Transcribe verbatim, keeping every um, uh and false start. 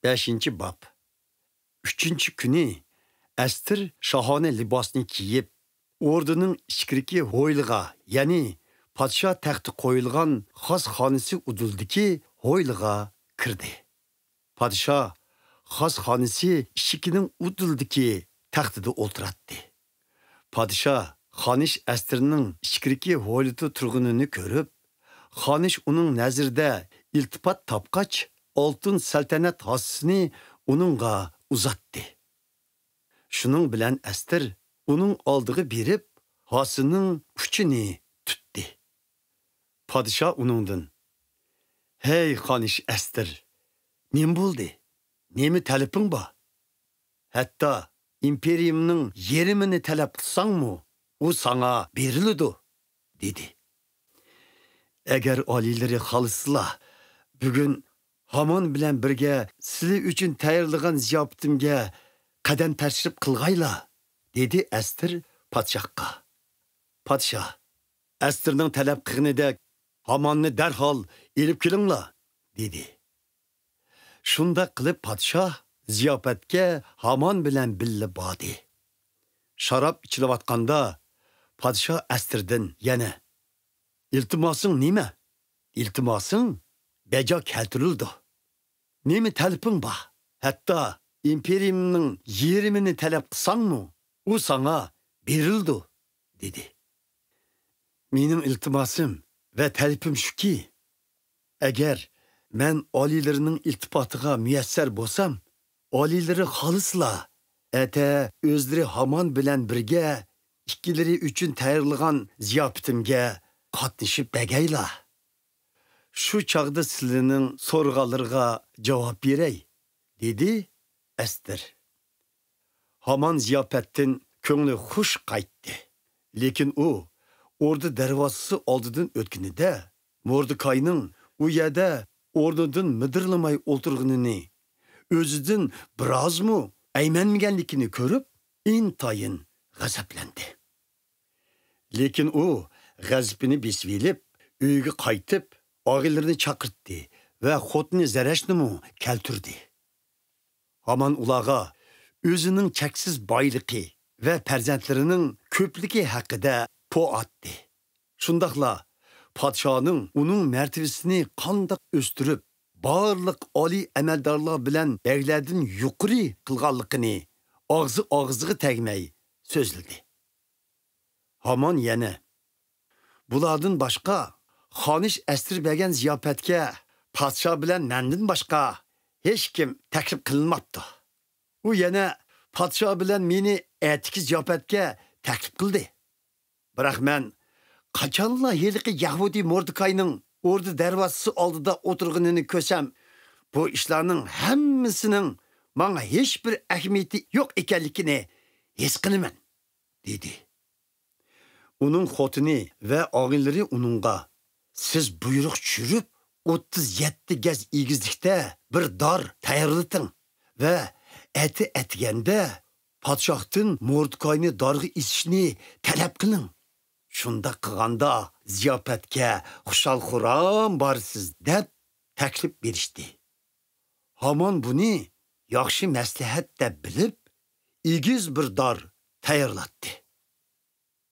بەشىنچى باب. ئۈچىنچى كۈنى ئەستىر شاھانە لىباسنى كىيىپ، ئوردىنىڭ ئىچكىرىكى ھويلىغا، يەنى پادىشاھ تەختى قويۇلغان خاسخانىسى ئۇدۇلدىكى ھويلىغا كىردى. پادىشاھ خاسخانىسى ئىشىكىنىڭ ئۇدۇلدىكى تەختىدە ئولتۇراتتى. پادىشاھ خانىش ئەستىرنىڭ ئىچكىرىكى ھويلىدا تۇرغىنىنى كۆرۈپ، خانىش ئۇنىڭ نەزىرىدە ئىلتىپات تاپقاچ، ئالتۇن سەلتەنەت ھاسىسىنى ئۇنىڭغا ئۇزاتتى. شۇنىڭ بىلەن ئەستىر ئۇنىڭ ئالدىغا بېرىپ، ھاسىنىڭ ئۇچىنى تۇتتى. پادىشاھ ئۇنىڭدىن، «ھەي، خانىش ئەستىر، نېمە بولدى؟ نېمە تەلىپىڭ بار؟ ھەتتا ئىمپېرىيەمنىڭ يېرىمىنى تەلەپ قىلساڭمۇ، ئۇ ساڭا بېرىلىدۇ» دېدى. «ئەگەر ئالىيلىرى خالىسىلا، بۈگۈن ھامان بىلەن بىرگە سىلى ئۈچۈن تەييارلىغان زىياپىتىمگە قەدەم تەشرىپ قىلغايلا» دېدى ئەستىر پادىشاھقا. پادىشاھ، «ئەستىرنىڭ تەلەپ قىلغىنىدەك ھاماننى دەرھال ئېلىپ كېلىڭلار» دېدى. شۇنداق قىلىپ پادىشاھ زىياپەتكە ھامان بىلەن بىللە باردى. شاراب ئىچىلىۋاتقاندا پادىشاھ ئەستىردىن يەنە، «ئىلتىماسىڭ نېمە؟ ئىلتىماسىڭ بەجا كەلتۈرۈلىدۇ. نېمە تەلىپىڭ بار؟ ھەتتا ئىمپېرىيەمنىڭ يېرىمىنى تەلەپ قىلساڭمۇ، ئۇ ساڭا بېرىلىدۇ» دېدى. «مېنىڭ ئىلتىماسىم ۋە تەلىپىم شۇكى، ئەگەر مەن ئالىيلىرىنىڭ ئىلتىپاتىغا مۇيەسسەر بولسام، ئالىيلىرى خالىسىلا، ئەتە ئۆزلىرى ھامان بىلەن بىرگە ئىككىلىرى ئۈچۈن تەييارلىغان زىياپىتىمگە قاتنىشىپ بەرگەيلا. شۇ چاغدا سىلىنىڭ سورىغانلىرىغا جاۋاب بېرەي» دېدى ئەستىر. ھامان زىياپەتتىن كۆڭلى خۇش قايتتى. لېكىن ئۇ ئوردا دەرۋازىسى ئالدىدىن ئۆتكىنىدە، موردېكاينىڭ ئۇ يەردە ئورنىدىن مىدىرلىماي ئولتۇرغىنىنى، ئۆزىدىن بىرازمۇ ئەيمەنمىگەنلىكىنى كۆرۈپ، ئىنتايىن غەزەپلەندى. لېكىن ئۇ غەزىپىنى بېسىۋېلىپ، ئۆيىگە قايتىپ، ئاغىنىلىرىنى چاقىرتتى ۋە خوتۇنى زەرەشنىمۇ كەلتۈردى. ھامان ئۇلارغا ئۆزىنىڭ چەكسىز بايلىقى ۋە پەرزەنتلىرىنىڭ كۆپلۈكى ھەققىدە پو ئاتتى. شۇنداقلا پادىشاھنىڭ ئۇنىڭ مەرتىۋىسىنى قانداق ئۆستۈرۈپ، بارلىق ئالىي ئەمەلدارلار بىلەن بەگلەردىن يۇقىرى قىلغانلىقىنى ئاغزى ئاغزىغا تەگمەي سۆزلىدى. ھامان يەنە، بۇلاردىن باشقا، خانىش ئەستىر بەرگەن زىياپەتكە پادىشاھ بىلەن مەندىن باشقا ھېچكىم تەكلىپ قىلىنماپتۇ. ئۇ يەنە پادىشاھ بىلەن مېنى ئەتىكى زىياپەتكە تەكلىپ قىلدى. بىراق مەن قاچانلا ھېلىقى يەھۇدىي موردېكاينىڭ ئوردا دەرۋازىسى ئالدىدا ئولتۇرغىنىنى كۆرسەم، بۇ ئىشلارنىڭ ھەممىسىنىڭ ماڭا ھېچبىر ئەھمىيىتى يوق ئىكەنلىكىنى ھېس قىلىمەن، دېدى. ئۇنىڭ خوتۇنى ۋە ئاغىنىلىرى ئۇنىڭغا، سىز بۇيرۇق چۈشۈرۈپ، ئوتتۇز يەتتە گەز ئېگىزلىكتە بىر دار تەييارلىتىڭ ۋە ئەتە ئەتىگەندە پادىشاھتىن موردېكاينى دارغا ئېسىشنى تەلەپ قىلىڭ. شۇنداق قىلغاندا زىياپەتكە خۇشال-خۇرام بارىسىز، دەپ تەكلىپ بېرىشتى. ھامان بۇنى ياخشى مەسلىھەت دەپ بىلىپ، ئېگىز بىر دار تەييارلاتتى.